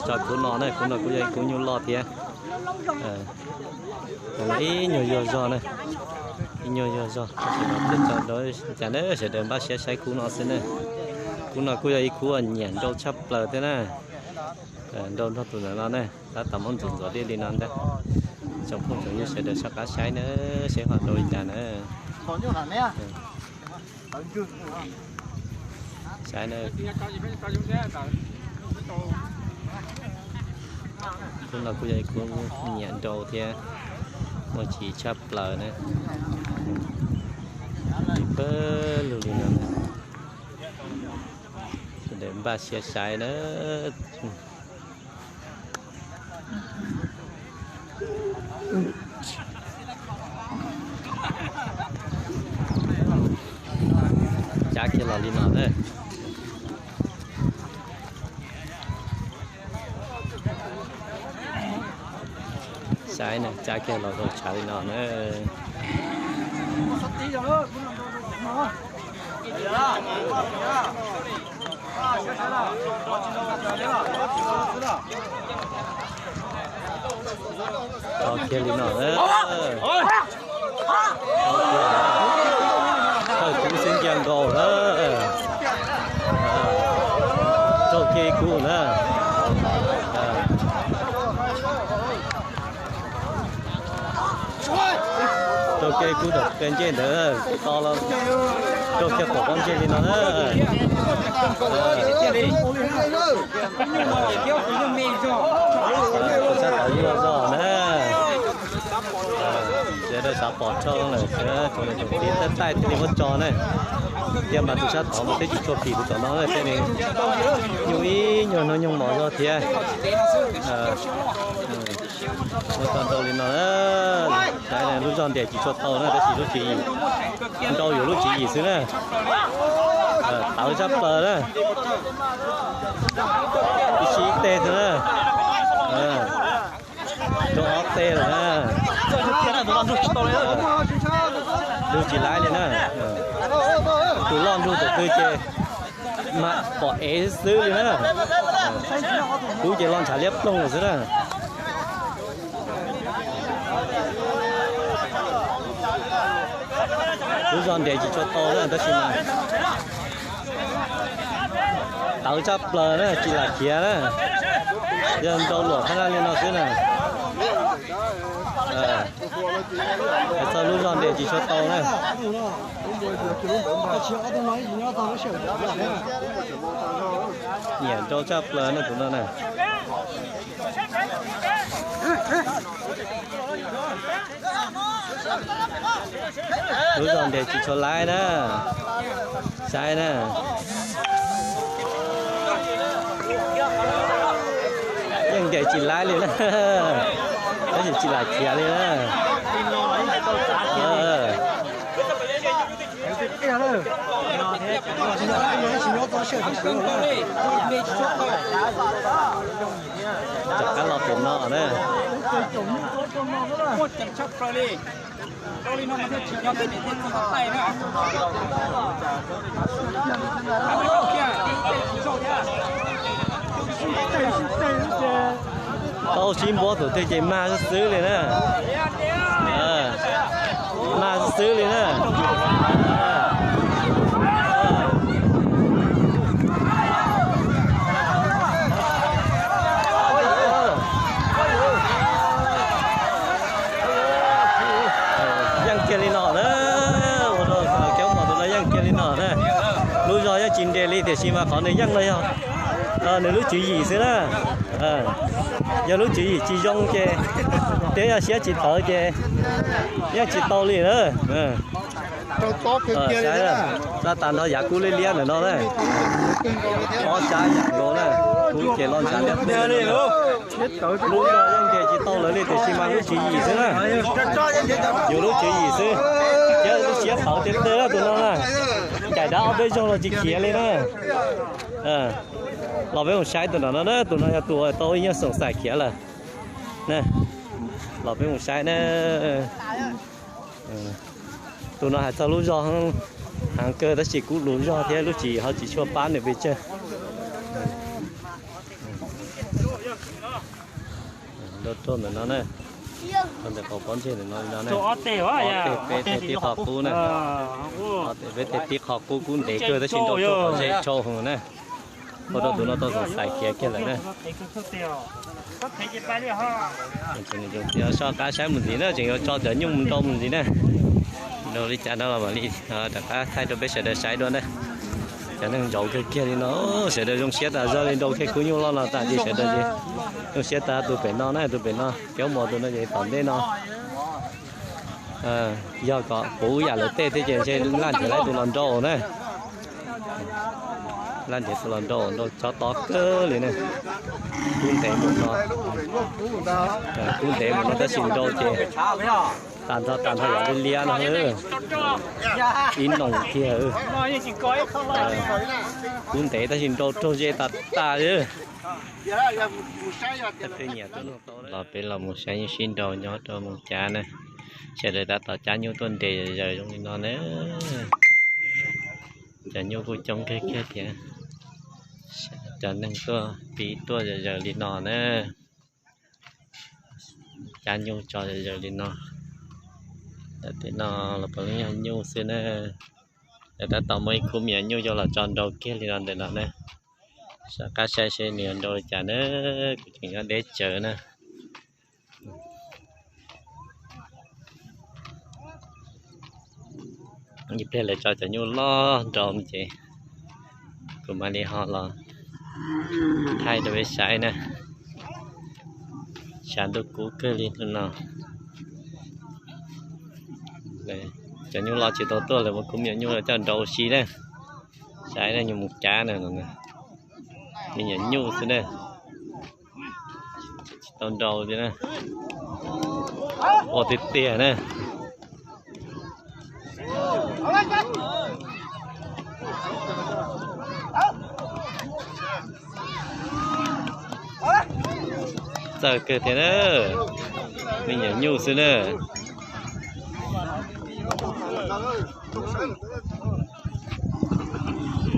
Tso kuv no na, kuv no kuj yog ib kuv nyuj loj thiab. Ib nyuag yuag zog na, ib nyuag yuag zog. Cas na sawv daws npaj siab saib kuv no xwb na. Kuv no kuj yog ib kuv uas nyiam nrau tshaj plaws thiab na. Nrau nrog tus ntawm no na, tab tom muab ntxuav ntxuav diaj li no ntag. Tsoom phooj tsoom ywg sawv daws soj qab saib na, saib ho nrau li cas na. Saib na. Kuv no kuj yog kuv nyiam nrau thiab, muaj tsis tshaj plaws na. Pawg lug li no, sawv daws npaj siab saib na. Cav kiag los li no na. Saib na, cav kiag los rau tshav li no na. Rau kiag li no na. Thawj kuv xwb ncia nkaus na. Rau kiag kuv na. Rau kiag kuv tom qe ncej ntawd, to los rau kiag tom qe ncej li no na. Tus sab tod yuag zog na. Sawv daws xav pom rau lawm, tsoom niam tsoom txiv tab taij thiaj li muab tso na. Thiab mas tus sab tod mas twb tsis tshua phim tus tom no na, tej nws nyuj ib nyuag hnub nyoog mos zog thiab. Muab tso nrau li no na. Saib lub zog nres tsis tshua tau na, tab sis lub tswv yim nrau yuav lub tswv yim xwb na. Tawv tshaj plaws na. Ib sib ib teg xwb na. Rau ob teg lawm na. Nrug tsis laib li na. Tus loj nrug tus twg ces mas pom ev xwb li na. Kuv ces lo ntshav liab ploog lawm xwb na. Lub zog nres tsis tshua tau na, tab sis mas tawv tshaj plaws na, tsis lam khiav na. Yog nrau luam thaj laj li no xwb na. Hais txog lub zog nres tsis tshua tau na. Nyiam nrau tshaj plaws na tus no na. Lub zog nres tsis tshua laib na. Saib na. Yeej nres tsis laib li na. Tab sis tsis lam khiav li na. Rov qab los pem no na. Tau sib npuab tus twg ces mag xwb li na. Mag xwb li na. Yeej kiag li no na. Ua rau coob mos tus no yeej kiag li no na. Lub zog yeej tsis nres li tiam sis mas qhov nws yeej no yog nws lub tswv yim xwb na. Yog lub tswv yim tsis zoo ces, thiab yog siab tsis tawv ces yeej tsis tau li na. Sab tas nrho yav kub liab liab ntawm no na. Ob sab yam nkaus na. Kub ces lo ntshav liab ploog. Lub zog yeej nres tsis tau lawv li tiam sis mas lub tswv yim xwb na. Yus lub tswv yim xwb, thiab lub siab tawv tiag tiag tus no na. Ncaim dab ob peb zaug los tsis khiav li na. Los peb mus saib tus no no na, tus no yog tus uas tau ib nyuag xoom xaim khiav lawm. Los peb mus saib na. Tus no hais txog lub zog heev kawg tab sis kuv lub zog thiab lub tswv yim ho tsis tshua pab nws pes tsawg. Nrau tuaj ntawm no na, tuaj ntawm qaum pob ntseg ntawm no li no na. Ob teg peb teg tib qhov qub na, ob teg peb teg tib qhov qub kub ntev kawg tab sis nrau tuaj qhov ze tshau heev na. Ua rau tus no tau xoom xaim khiav kiag lawm na. Soj qab saib mus ntxiv na, tseem yuav tso cov nyuj mus nrau mus ntxiv na. Nrau li cas no los mam li rov qab thaij rau peb sawv daws saib dua na. Cov neeg ntsaum kawg kiag li no, sawv daws zoo siab tas zog li nrau kiag khub nyuj loj no tas ces sawv daws zoo siab tas. Tus pem no na, tus pem no, Caub Mos tus no ces tom ntej no. Yog kom puv yam lawv tej thiab ces ntshe laj nrhiav lawv tus los nrau na. Laj nrhiav tus los nrau, nrau cov tod kawg li na. Kub ntev mus no, kub ntev mus no tab sis nrau ces tag nrho tag nrho yam li liab no. Ib noom kiag. Kub ntev tab sis nrau raug ze tas tas li. Los peb los mus saib nyuj sib nrau nyob rau Moos Cav na. Sawv daws tab tom cab nyuj tuaj nres zom zaws zoo li no na. Cov nyuj kuj coob kawg kiag thiab. Cov neeg tuaj pib tuaj zom zaws li no na. Cab nyuj tso zom zaws li no. Ntawm tej no los puav leej yog nyuj xwb na. Lawv tab tom muaj ib khub me nyuam nyuj yuav los tso nrau kiag li no ntawm no na. Soj qab saib seb nws yuav nrau li cas na. Kuv tseem nyob deb tsawv na. Ib pliag lawv tso cov nyuj loj nrau ces kuv mam li ho los thaij rau peb saib na. Tshav ntuj kub kawg li no. Cov nyuj loj tsis tau tuaj, lawv muab khub me nyuam nyuj coj nrau ua si na. Saib na, nyuj Moos Cav na, me nyuam nyuj xwb na. Tsis tau nrau li na. Ua tiag tiag na. Txawj kawg thiab na, me nyuam nyuj xwb na.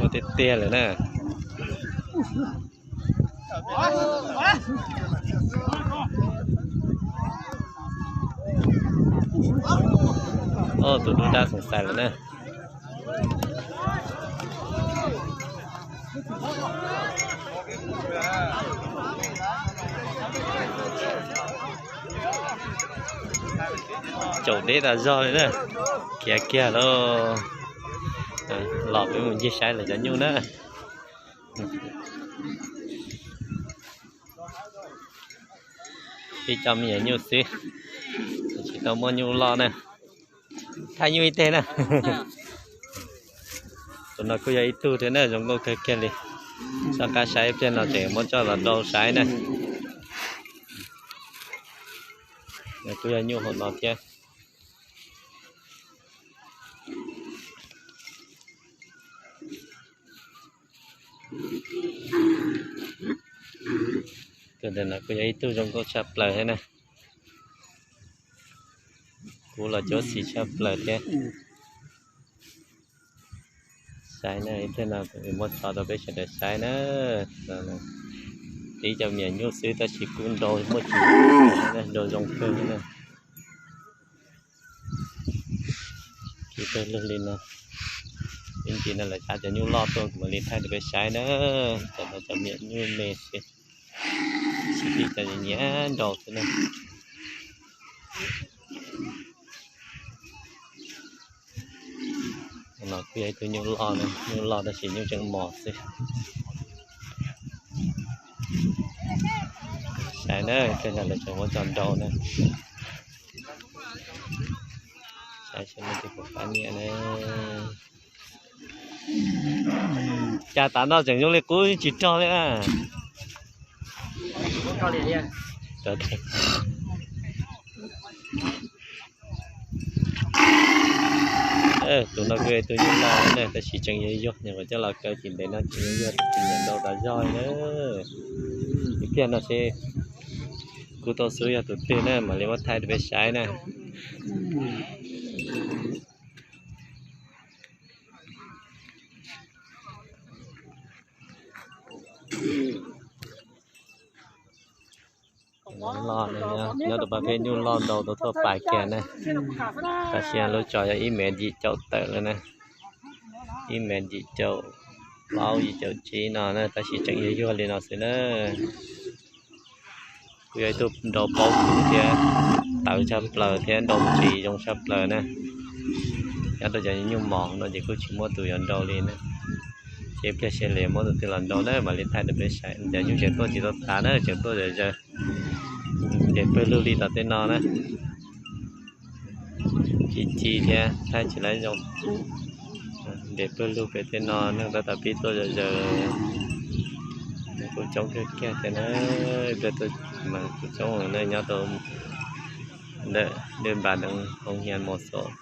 Ua tiag tiag lawm na. Tus dub dab xoom xais lawm na. Caum deb tas zog li na. Khiav kiag lauj. Los peb mus ncig saib lawv cov nyuj na. Ib co me nyuam nyuj xwb, tsis tau muaj nyuj loj na. Thaij nyuj ib teg na. Tus no kuj yog ib tug thiab na, zoo nkauj kawg kiag li. Soj qab saib ib pliag no tseem muab coj los nrau saib na. Kuj yog nyuj hauv no thiab. Tus ntawm no kuj yog ib tug zoo nkauj tshaj plaws thiab na. Kub los cuab xis tshaj plaws thiab. Saib na, ib pliag no kuv muab tso rau peb sawv daws saib na. Tib co me nyuam nyuj xwb tab sis kub nrau muaj tsis, nrau zoo kawg na. Khib kawg lug li no. Ib ntsis no lawv cab cov nyuj loj tuaj kuv mam li thaij rau peb saib na. Cov no cov me nyuam nyuj me xwb, tsis tib cov nyiam nrau xwb na. No kuj yog ib tug nyuj loj na, nyuj loj tab sis nyuj tseem mos xwb. Saib na, tej no lawv tseem muab coj nrau na. Saib seb nej puas pab nyiam na. Cas tav no tseem zoo li qub tsis rog li na. Tus no kuj tus nyuj loj na, tab sis tseem yuag yuag, nyuam qhuav coj los kaw tsis ntev no tseem yuag yuag, tsis nyiam nrau tas zog li na. Ib pliag no seb kuv tau xub yog tus twg na, mam li muab thaij rau peb saib na. Loj, nyob rau pab peb nyuj loj ntau tau tuaj pais kiag na. Tam sim no lub tsov yog ib mev yim caum tawm lawm na. Ib mev yim caum plaub yim caum tsib no na, tab sis tseem yuag yuag li no xwb na. Kuj yog ib tug nrau paub kub thiab tawv tshaj plaws thiab nrau ntsis zoo tshaj plaws na. Nyob rau cov nyuj mos no ces kuj tsis muaj tus yuav nrau li na. Ces pliag sawv daws muab tus twg los nrau na mam li thaij rau peb saib. Cov nyuj tseem tuaj tsis tau tas na, tseem tuaj zom zaws. Nres pawg lug li tom tej no na. Ci ci thiab thaij tsis laib zoo. Nres pawg lug pem tej no neeg tab tom pib tuaj zom zaws. Kuj coob kawg kiag thiab na. Ib pliag tuaj mas kuj coob na, nyob rau ntawm dej npas deev hoo hias mos xos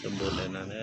xos bus ntawm no na.